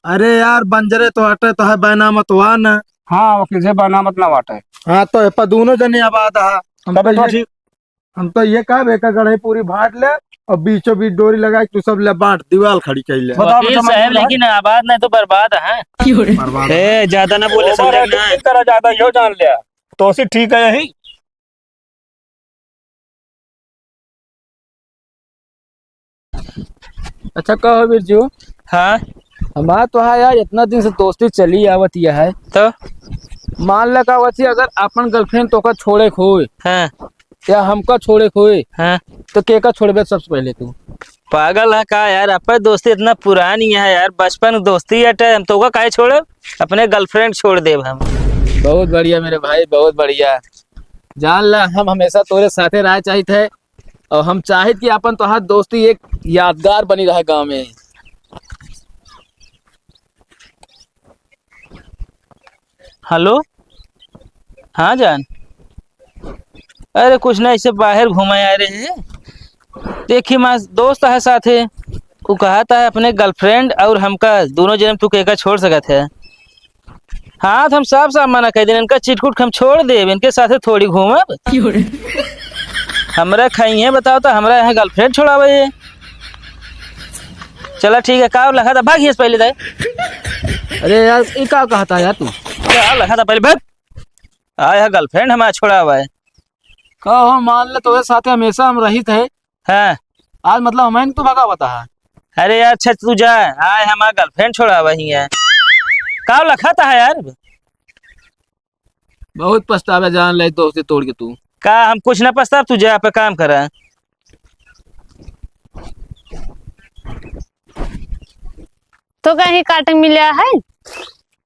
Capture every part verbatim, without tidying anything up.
अरे यार, बंजरे तो अटे तो है, बैनामत हुआ न। हाँ, वो किसे बैनामत ना बाटे। हाँ, तो ए पर दोनों जने आबाद है। हम तबे तो तो ये, ठीक। हम तो ये कहा, एक गढ़े पूरी भाट ले और बीचों बीच डोरी लगा के तू सब ले बांट, दीवाल खड़ी कर ले। बताओ, वकील समझ साहब, में आए? लेकिन आबाद नहीं तो बर्बाद है। बर्बाद है। ए, ज्यादा ना बोले, ओवर समझे एक्टिंग ना। नहीं करा, ज्यादा यो जान लिया। तो उसी ठीक है यही। अच्छा, कहो बिरजू। हाँ। हमार तो है यार, इतना दिन से दोस्ती चली आवत यह है। तो? मान ला का होती, अगर अपन गर्लफ्रेंड तोका छोड़े के होए, हाँ। या हमका छोड़े के होए, हाँ। तो केका छोड़बे सबसे पहले तू? पागल है का यार? अपन दोस्ती इतना पुरानी है यार, बचपन की दोस्ती है, हम तोका काहे छोड़े? अपने गर्लफ्रेंड छोड़ देब हम। बहुत बढ़िया मेरे भाई, बहुत बढ़िया। जान ला, हम हमेशा तोरे साथे रहे चाहित है। और हम चाहित कि अपन तोहार दोस्ती एक यादगार बनी रहे गाँव में। हेलो, हाँ जान। अरे कुछ ना, ऐसे बाहर घूमे आ रहे हैं। देखी, माँ दोस्त है साथे, वो कहत है अपने गर्लफ्रेंड और हमका दोनों जने तू केका छोड़ सकत है। हाँ, तो हम साफ साफ मना कर देन, इनका चिटकुट के हम छोड़ देब, इनके साथे थोड़ी घूमब। क्यों रे? हमरा खाइए बताओ तो हमरा यहाँ गर्लफ्रेंड छोड़ावे ये। चला ठीक है, का लखा था, भाग यहाँ से पहले जाए। अरे यार, ये का कहता है यार तू? का लखा था पहले, भाग। आ, यहाँ गर्लफ्रेंड हमारा छोड़ावा है। का हो, मान ले तोरे साथे हमेशा हम रहित है। हाँ। आज मतलब हमें तू भगावत है। अरे यार, अच्छा तू जा, आए हमार गर्लफ्रेंड छोड़ावा ही है। का लखत है यार? बहुत पछतावे जान ले दोस्ती तोड़ के तू। का हम कुछ ना पछताब, तू जा पे काम करा। तो कहीं काटे मिला है?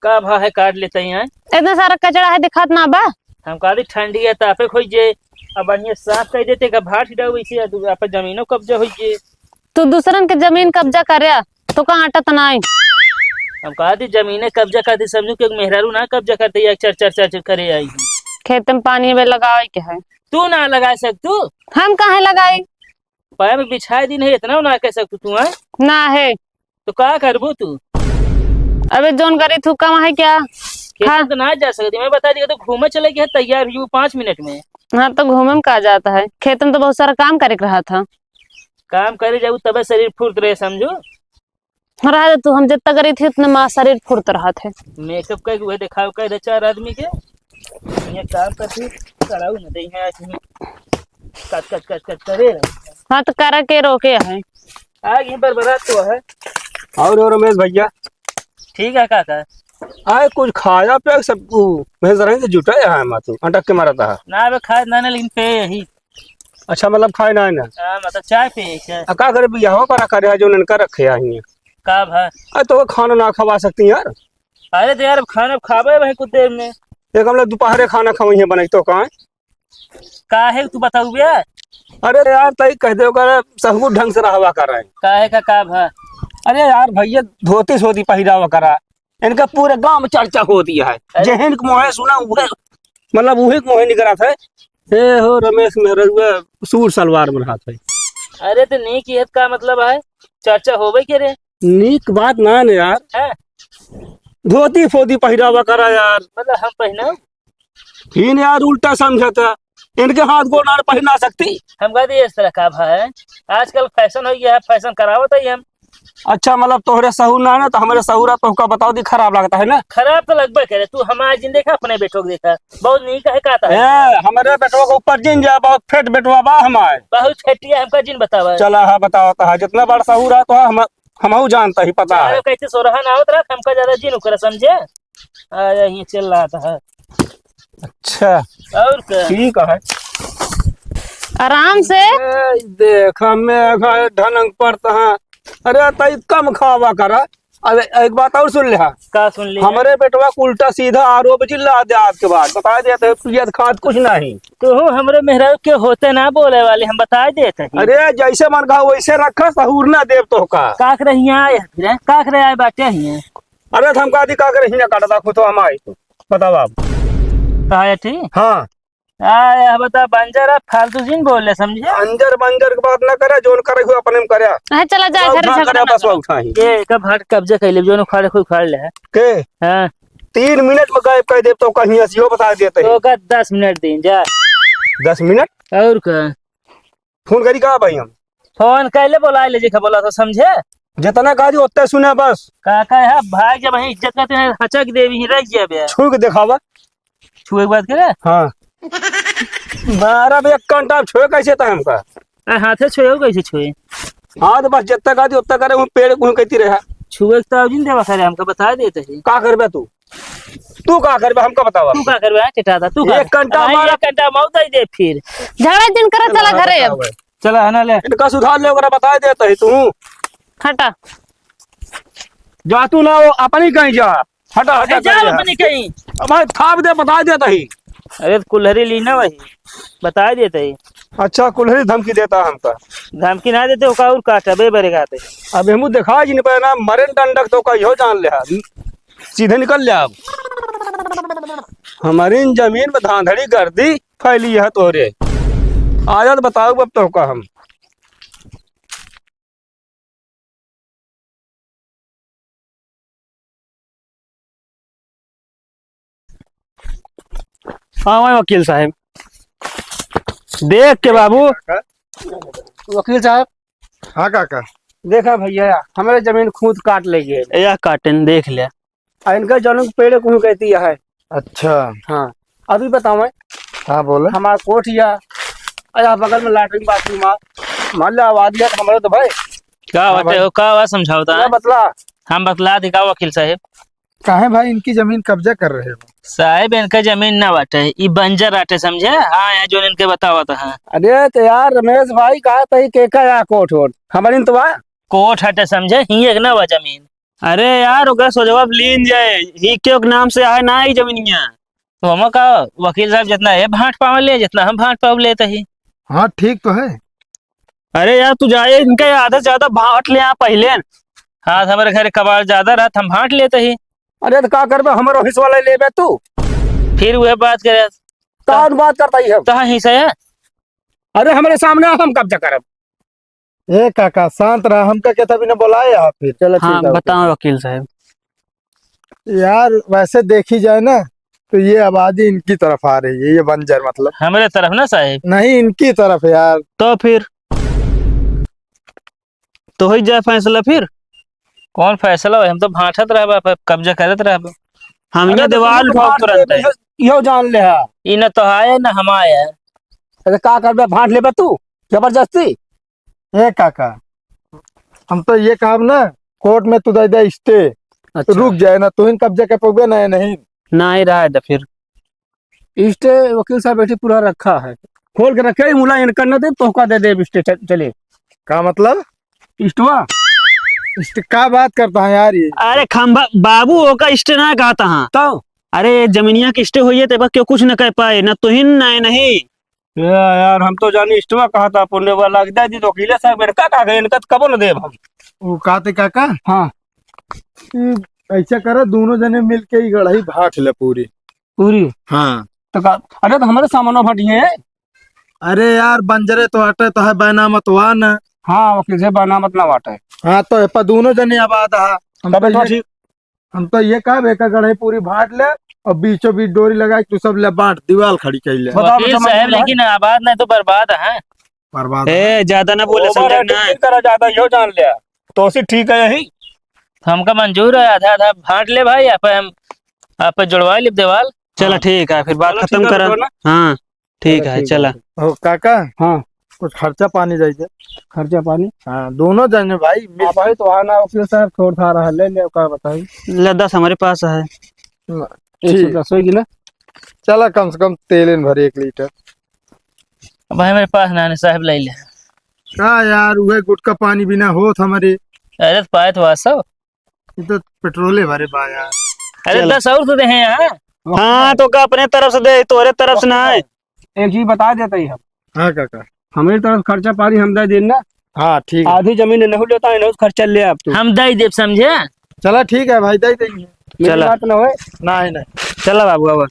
का भा है काट लेते हैं? इतना सारा कचरा है, दिखात ना बा। हम कहते ठंडी है, तापे खोई जे, अब बढ़िया साफ कर देते का भाट डाउ इसे, अब आप जमीनों कब्जा होई जे। तू दूसरन के जमीन कब्जा करे, तो का आटा तना आई? हम कहते जमीने कब्जा करते, समझू कि मेहरारू ना कब्जा करते, या चर चर चर चर करे आई। खेत में पानी में लगावे के है। तू ना लगा सक तू? हम काहे लगाई? पैर में बिछाए दिन है, इतना ना कह सक तू, हैं? ना है। तो का करबू तू? अबे जौन करी तू कम है क्या? खेतन हाँ। तो ना जा सकती, मैं बता दिया तो घूमे चले गए तैयार हुई पाँच मिनट में। हाँ तो घूमे में का जाता है, खेतन तो बहुत सारा काम करे के रहा था। काम करे जाऊ तबे शरीर फुर्त रहे, समझू। रहा दे तू, हम जितना करी थी उतने माँ शरीर फुर्त रहा थे। मेकअप करके वह दिखाओ कर दे चार आदमी के, ये काम करती कराऊ न दे है आज। कट कट कट कट करे रहे। हाँ तो करा के रोके है। आग ही बरबरात तो है। और, और रमेश भैया? ठीक है काका। आए कुछ खाया पिया सब, उ, मैं जरा से जुटा है मातू, अटक के मारा था। ना बे खाए ना, ना, लेकिन पे यही। अच्छा, मतलब खाए ना है ना? हाँ, मतलब चाय पिए क्या? आ, का करे बियाह करा करे है जो ननका रखे आई हैं। का भा? आ, तो वो खाना ना खवा सकती यार। अरे तो यार, अब खाना खाबे भाई कुछ देर में। एक हम लोग दोपहरे खाना खावई है बनाई तो का? काहे तू बताऊ बे? अरे यार, तई कह दे ओकर सहू ढंग से रहवा कर रहे। काहे का, का भा? अरे यार भैया, धोती सोती पहिरावा करा, इनका पूरे गांव में चर्चा होती है। अरे। जेहन के मोहे सुना उहे, मतलब उहे के मोहे निकरा था। हे हो रमेश मेहरुआ, सूट सलवार में रहा था। अरे तो नीक ये का मतलब है, चर्चा होबे के रे? नीक बात ना ने यार। हैं? धोती फोती पहिरावा करा यार। मतलब हम पहिना? फिर यार उल्टा समझता, इनके हाथ गोड़ ना पहिना सकती। हम कह दिए इस तरह का भाई, आजकल फैशन हो गया है, फैशन करावत है हम। अच्छा, मतलब तोहरे सहूर ना ना, तो हमारे सहूरा तोहका बताओ दी खराब लगता है ना। खराब तो लगबे करे, तू हमारे जिन देखा, अपने बेटो को देखा, बहुत नीक है कहता है। ए, हमारे बेटवा के ऊपर जिन जा, बहुत फेट बेटवा बा हमारे। बहुत फेटिया हमका जिन बतावा। चला है, बताओ तो है, जितना बड़ा सहूर है तो हम, हमहू जानता ही पता है। कैसे सोरहा ना होत रहा, हमका ज्यादा जिन ओकरा समझे। आ, यहीं चल रहा था। अच्छा। और का? ठीक है। आराम से। ए, देख, हमें अगर ढनंग पड़ता है। अरे, तई कम खावा करा। अरे, एक बात और सुन ले, हाँ। का सुन ले? हमारे बेटवा को उल्टा सीधा आरोप चिल्ला दे आज के बाद। बता देते हैं, पियत खात कुछ नहीं। तू हमरे मेहरारू के होते ना बोले वाले, हम बता देते हैं। अरे, जैसे मन कहा वैसे रखा, सहूर ना देव तो का। का करे हियाँ आए फिर, हैं? का करे आए बाटे हियाँ? अरे, तो हम का दी, का करे हियाँ काटा था, खुद तो हम आए तो। बताओ आप। कहा है ठीक? हाँ। आ, यह बता, बंजर, अब फालतू जिन बोले, समझे? अंजर बंजर के बात ना करे, जोन करे हो अपने में करे। हाँ, चला जाए, घरे झगड़ा ना करे, बस करे। उठाई। ये एक भाट कब्जा कर ले, जोन उखाड़े को उखाड़ ले। के? हाँ। तीन मिनट में गायब कर देब तो कहीं असियो बता देते हैं। तो का दस मिनट दिन जा। दस मिनट? और का? फोन करी का भाई हम? फोन कैले बोला ले, जेका बोला तो समझे? जितना कहा जी उतना सुने बस। का, का है भाई, जब वहीं इज्जत करते हैं, हचक देवी ही रह गया बे। छू के दिखावा। छुए के बात करे? हाँ। बारह बे एक घंटा छुए कैसे था हमका? अरे हाथे छुए हो कैसे छुए? हाँ तो बस जितना कहा जी उतना करे, वो पेड़ को कहती रहा। छुए के तो जिन देवा करे, हमका बता देते हैं। का करबे तू? तू का करबे हमका बतावा। तू का करबे, हाँ, टेटा था, तू का एक घंटा अब हमारा एक घंटा मौत आई दे फिर। झगड़ा जिन करे, चला घरे अब। चला, है ना, ले। इनका सुधार ले, ओकरा बताई देता ही तू। हटा। जा तू ना, वो अपनी कहीं जा। हटा, हटा, ए, जा कहीं जा। अपनी कहीं। अब भाई थाप दे, बताई देता ही। अरे, कुल्हरी ली ना वही, बताई देता ही। अच्छा, कुल्हरी धमकी देता हमका। धमकी ना देते, ओका और काटबे बरे गाते। अब हमू देखा जिन पे ना, मरे न डंडक तो का इहो जान ले हा। सीधे निकल ले अब। हमारी इन जमीन में धांधड़ी गर्दी फैली है तोरे। आदत बताओ अब तोहका हम। हाँ, मैं वकील साहब। देख के बाबू। वकील साहब। हाँ काका। देखा भैया, हमरे जमीन खुद काट ले गए। या काटेन, देख ले। आ इनका जौन पेड़ कुहू कहती है। अच्छा। हाँ, अभी बताओ। हाँ, बोले। हमार कोठ या, अरे बगल में latrine bathroom आ, मान लो आबादी है तो हमारे तो भाई। का हाँ बाटे भाई। हो, का बात समझावता है? बतला। हम बतला दी का वकील साहब? काहे भाई इनकी जमीन कब्जा कर रहे हो? साहब, इनका जमीन ना बाटे, ई बंजर आटे, समझे? हाँ, यहाँ जो इनके बतावत है। अरे तो यार रमेश भाई, कहा तही के का या कोठ वोठ? हमारी तो बा। कोठ हटे, समझे? ही एक ना बा जमीन। अरे यार, ओकरा सोझवा लीन जाए, ही के ओक नाम से आहे ना ई जमीनिया। तो हम का वकील साहब, जितना ये भांट पावे ले, जितना हम भांट पावे लेते ही। हाँ, ठीक तो है। अरे यार, तू जाए, इनका आधा से ज्यादा भांट ले आ पहले। हाँ, हमारे घर कबाड़ ज्यादा रहत, हम भांट लेते ही। अरे, तो का करबे, हमारो हिस्सा ले लेबे तू? फिर वह बात करे। कौन बात करता ही हम? तहा हिस्सा है? अरे, हमारे सामने हम कब्जा करब। ए काका, शांत रहा, हमका के तभी न बोलाए आप फिर। चलो, ठीक हाँ, है, ओके। बताओ वकील साहब। यार, वैसे देखी जाए ना, तो ये आबादी इनकी तरफ आ रही है, ये बंजर मतलब। हमरे तरफ ना साहब? नहीं, इनकी तरफ यार। तो फिर? तो होई जाए फैसला फिर। कौन फैसला होई? हम तो भांटत रहबा, पर कब्जा करत रहबा। हम अरे ये तो दीवार तुम तो उठाओ भांट तुरंत दे है। दे, यो जान ले हा। ई न तो आए न हम आए। अरे का करबे, भांट लेबे तू जबरदस्ती? ए काका, हम तो ये कहब ना, कोर्ट में तू दे दे stay, अच्छा। रुक जाए ना, तू ही कब्जा कर पउबे ना, नहीं। ना ही रहा है तो फिर। Stay वकील साहब बैठे पूरा रखा है, खोल के रखे, मुला इनकर ना दे, तोहका दे दे stay, चल, चले। का मतलब? Stay-वा? Stay का बात करता है यार ये? अरे खंभा, बाबू, ओका stay ना कहता हाँ। तो? अरे, जमीनिया के stay होइए, तो एबा क्यों कुछ न कह पाए, ना तुहिन, ना नहीं। या-, यार, हम तो जानी stay-वा कहा था, पुण्य वाला लगता है जी, तो वकीले साहब, मेरे का, का कहे, इनका तो कबो न देब हम। वो कहते काका? हाँ। ई ऐसा करे, दोनों जने मिलके ई गढ़ई भाट ले पूरी। पूरी? हाँ। तो का, अरे, तो हमारे सामानो भाटिए। अरे यार, बंजरे तो हटे तो है, बैनामत हुआ न। हाँ, वकील से बैनामत ना बाटे। हाँ, तो एपा दोनों जने आबाद हा। हम तबे तो तो ये ठीक। हम तो ये कहब, एक गढ़ई पूरी भाट ले और बीचों बीच डोरी लगा के तू सब ले बांट, दीवाल खड़ी कर ले। बताओ, वकील बताओ, साहब, बताओ। लेकिन आबाद नहीं तो बर्बाद है। बर्बाद है। ए, ज्यादा ना बोले, समझे ना? करा ज्यादा, यो जान ले। तो उसी ठीक है यही। हमका मंजूर है, आधा आधा बांट ले भाई, आप हम, आप जुड़वा ले दीवाल। चला, हाँ। ठीक है, फिर बात चलो, खत्म ठीक है, करा। रुको ना। हाँ। ठीक चलो, है, ठीक चला। है। ओ, काका। हाँ। कुछ खर्चा पानी जाइए। खर्चा पानी? हाँ, दोनों जने भाई, मिल आप भाई तो आना, वकील साहब, थोड़ा सा रहा, ले ले, का बताई? ले, दस हमारे पास है। न, एक सौ दस ठीक। होगी ना? चला, कम से कम तेल इन भरे एक लीटर। अब भाई, मेरे पास ना आने, साहब, ले ले। का यार, वह गुटखा पानी बिना होत हमारे? अरे, तो पाए तो वासव। ये तो पेट्रोले भरे बा यार। अरे, चलो। दस और तो दे हैं यहाँ। हाँ, तो का अपने तरफ से दे, तोरे तरफ से ना है। एक चीज बता देते ही हम। हाँ काका। हमारी तरफ खर्चा पानी हम दे देना। हाँ, ठीक है। आधी जमीन नहीं लेता है, नहीं खर्चा ले आप तू। हम दे देब, समझे? चला, ठीक है भाई, दे देंगे। मेरी चला। बात ना होए। नहीं, नहीं। चला बाबू, अब।